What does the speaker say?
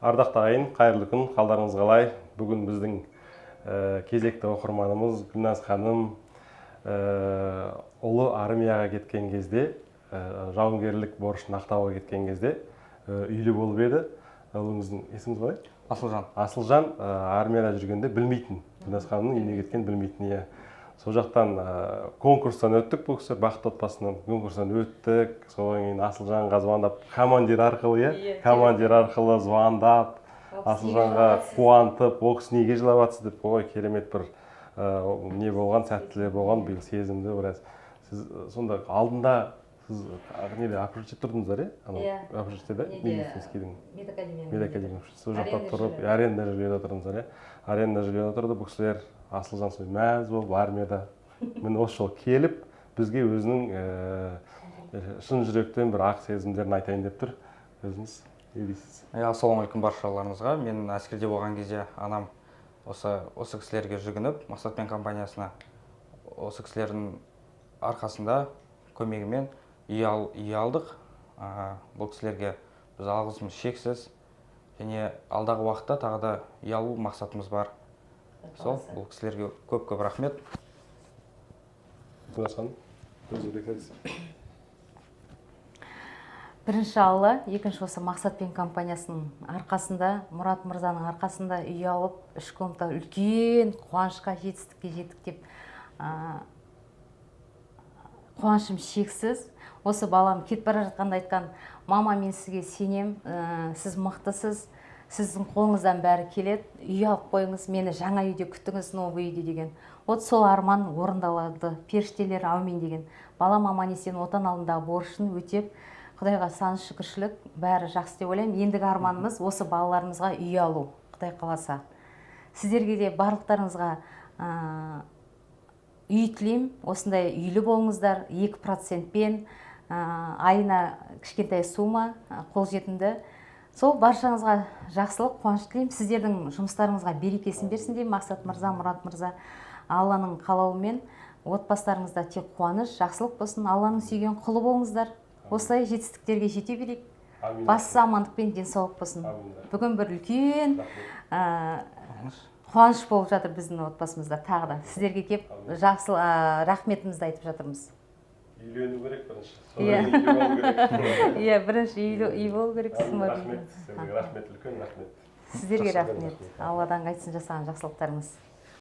Ардақты ағайын, қайырлы күн! Қалдарыңыз қалай? Бүгін біздің кезекті оқырманымыз Гүлназ ханым ұлы армияға кеткен кезде, жауынгерлік борышын ақтауға кеткен кезде үйлі болып еді. Ұлыңыздың есіміңіз қалай? Асылжан. Асылжан армияда жүргенде білмейтін, Гүлназ ханымның үйіне кеткенін білмейтін, иә. Сол жақтан конкурстан өттік, бұл кісілер «Бақытты отбасынан» конкурстан өттік. Содан кейін Асылжанға звондап, командир арқылы, иә. Иә. Командир арқылы звондап, Асылжанға қуантып, ол кісі «Неге жылап жатсыз?» деп, ой, керемет бір не болған, сәттілер болған биыл, сезімді біраз. Сіз сонда алдында сіз неде, общежитие тұрдыңыздар, иә, анау? Иә. Общежитиеде. Неде? Медицинскийдің. Медакадемияның. Медакадемия, сол жақта Аренда тұрып. жилье. Аренда жильеда тұрдыңыздар, иә, аренда жильеда тұрды бұл кісілер. Асылжан сол мәз болып армияда, міне, осы жолы келіп, бізге өзінің шын жүректен бір ақ сезімдерін айтайын деп тұр. Өзіңіз не дейсіз? Иә, ассалаумағалейкум баршаларыңызға! Мен әскерде болған кезде анам осы кісілерге жүгініп, «Мақсатпен» компаниясына, осы кісілердің арқасында, көмегімен үй алдық. Бұл кісілерге біз алғысымыз шексіз және алдағы уақытта тағы да үй алу мақсатымыз бар. Сол бұл кісілерге көп көп рахмет. Гүлназ ханым, өзіңіз айтасыз. Бірінші Алла, екінші осы «Мақсатпен» компаниясының арқасында, Мұрат мырзаның арқасында үй алып, үш комната, үлкен қуанышқа, жетістікке жеттік деп қуанышым шексіз. Осы балам кетіп бара жатқанда айтқан: «Мама, мен сізге сенем, сіз мықтысыз, сіздің қолыңыздан бәрі келеді, үй алып қойыңыз, мені жаңа үйде күтіңіз, новый үйде», — деген. Вот сол арман орындалады, періштелер әумин деген. Балам аман есен Отан алдындағы борышын өтеп, Құдайға сан шүкіршілік, бәрі жақсы деп ойлаймын. Ендігі арманымыз — осы балаларымызға үй алу, Құдай қаласа. Сіздерге де, барлықтарыңызға үй тілеймін, осындай үйлі болыңыздар, 2 процентпен, айына кішкентай сумма, қолжетімді. Сол баршаңызға жақсылық, қуаныш тілеймін. Сіздердің жұмыстарыңызға берекесін берсін деймін, Мақсат мырза, Мұрат мырза. Алланың қалауымен отбасыларыңызда тек қуаныш, жақсылық болсын, Алланың сүйген құлы болыңыздар. Осылай жетістіктерге жете берейік. Әмин. Бастысы амандық пен денсаулық болсын. Әмин. Бүгін бір үлкен қуаныш болып жатыр біздің отбасымызда. Тағы да сіздерге кеп жақсы рахметімізді айтып жатырмыз. Үйлену керек бірінші, Иә. содан кейін үй болу керек. Иә, бірінші үйлі үй болу керек, сосын барып Рахмет үйлену. сіздерге, рахмет, үлкен рахмет. Сіздерге Жақсы. рахмет. Алладан қайтсын жасаған жақсылықтарыңыз.